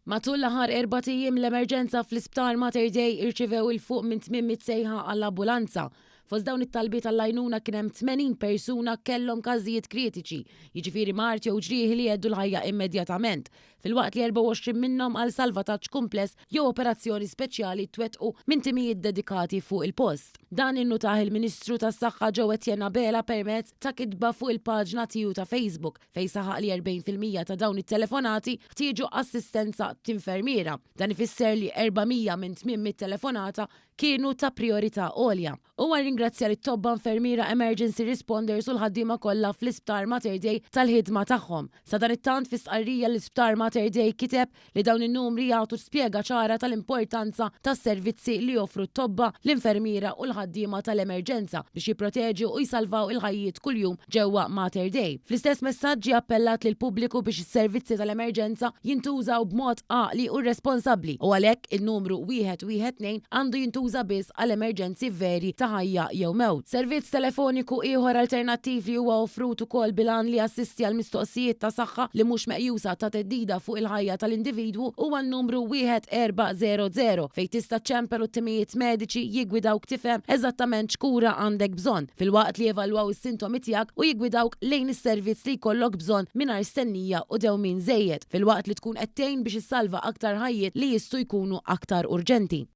Matul l-aħħar erbat ijiem l-emerġenza fl-Isptar Mater Dei irċivew 'il fuq minn 800 sejħa għall-ambulanza. Fost dawn it-talbiet għall-għajnuna kien hemm 80 persuna kellhom każijiet kritiċi, jiġifieri mard jew ġrieħi li jheddu l-ħajja immedjatament, filwaqt li 24 minnhom għal salvataġġ kumpless jew operazzjoni speċjali twettqu minn timijiet dedikati fuq il-post. Dan innutah il-Ministru tas-Saħħa Joe Etienne Abela permezz ta' kitba fuq il-paġna tiegħu ta' Facebook. fejn saħaq li 40% ta' dawn it-telefonati ħtieġu assistenza t'infermiera. Dan ifisser li 400 minn 800 telefonata kienu ta' prijorità għolja. Huwa rringrazzja lit-tobba, infermiera, emergency responders u l-ħaddiema kollha fl-Isptar Mater Dei tal-ħidma tagħhom. Sadanittant fi stqarrija l-Isptar Mater Dei kiteb li dawn in-numri jagħtu spjega ċara tal-importanza tas-servizzi li joffru t-tobba, l-infermiera u l-ħaddiema tal-emerġenza biex jipproteġu u jsalvaw il-ħajjiet kuljum ġewwa Mater Dei. Fl-istess messaġġ ġie appellat lill-pubbliku biex is-servizzi tal-emerġenza jintużaw b'mod għaqli u responsabbli u għalhekk in-numru 112 għandu jintuża biss għal emerġenzi veri ta' ħajja jew mewt. Servizz telefoniku ieħor alternattiv li huwa offrut ukoll bil-għan li jassisti għal mistoqsijiet ta' saħħa li mhux meqjusa ta' theddida fuq il-ħajja tal-individwu huwa n-numru 1400 fejn tista' ċċempel u t-timijiet mediċi jiggwidawk tifhem eżattament x'kura għandek bżonn, filwaqt li jevalwaw is-sintomi tiegħek u jiggwidawk lejn is-servizz li jkollok bżonn mingħajr stennija u dewmien żejjed, filwaqt li tkun qed tgħin biex issalva aktar ħajjiet li jistgħu jkunu aktar urġenti.